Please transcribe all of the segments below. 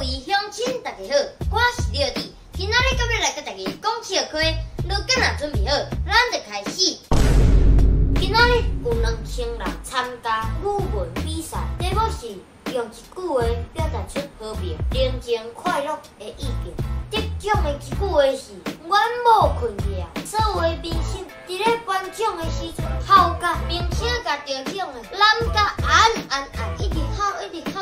位鄉親，大家好，我是廖弟。今仔日閣欲來佮大家講笑話，你敢若準備好，咱就開始。今仔日有2000人參加語文比賽，題目是用一句話表達出和平、寧靜、快樂的意境。得獎的一句話是：阮某睏去啊。所有的明星佇咧頒獎的時陣，哭甲明星共得獎的攬甲按按按，一直哭一直哭。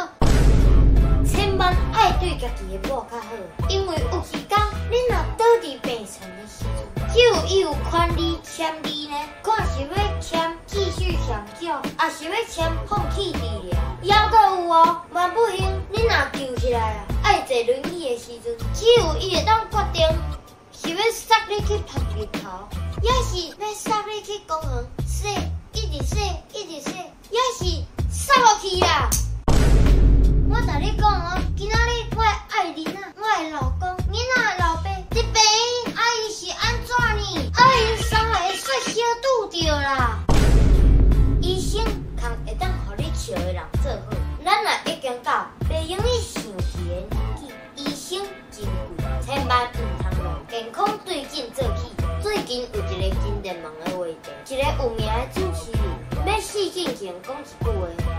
千萬愛對家己的某較好，因為有一工你若倒佇病床的時陣，只有伊有權利簽字呢，看是欲簽繼續搶救，抑是欲簽放棄治療。猶閣有哦，萬不幸你若救起來啊，愛坐輪椅的時陣，只有伊會當決定是欲捒你去曝日頭，抑是欲捒你去公園洗，一直洗，一直洗，抑是捒落去啦。我共你講哦，今仔日我的愛人啊，我的老公，囡仔的老爸，佇病院，啊伊是按怎呢？啊𪜶三个會煞相拄著啦。醫生共會當予你笑的人做伙，咱若已經到袂用得生氣的年紀，醫生真貴，千萬毋通用健康對鏡做起。最近有一個真熱門的話題，一個有名的主持人欲死進前講一句話：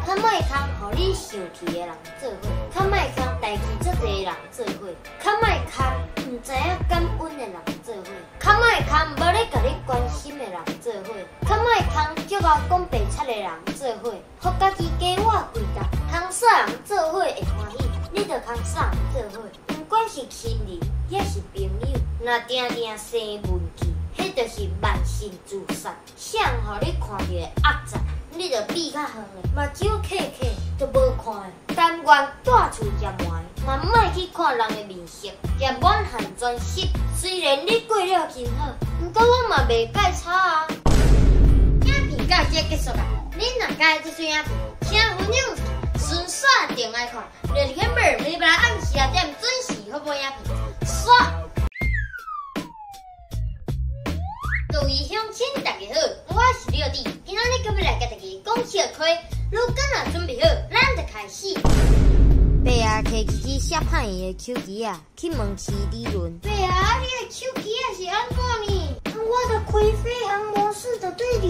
較莫通予你生氣的人做伙，較莫通代誌足濟的人做伙，較莫通毋知影感恩的人做伙，較莫通無咧共你關心的人做伙，較莫通足𠢕講白賊的人做伙，予家己加倚幾搭，通啥人做伙會歡喜，你就通啥人做伙，毋管是親人抑是朋友，若定定生悶氣，彼就是慢性自殺。啥人予你看著會壓榨，你就避較遠的，目睭瞌瞌就無看的，甘願蹛厝食糜，嘛莫去看人的面色，食滿漢全席。雖然你過了真好，毋過我嘛袂介差啊。影片到這結束啊！恁若喜歡這出影片，請分享出去，順紲定愛看。廖日 Camber 每禮拜暗時6點準時發布影片。煞。各位鄉親，大家好，我是廖弟，今仔日閣欲來佮大家講笑話，你敢若準備好，咱就開始。爸啊，提一支爍歹伊的手機仔，去問徐理論。爸啊，你的手機仔是按怎呢？我著開飛行模式就對了。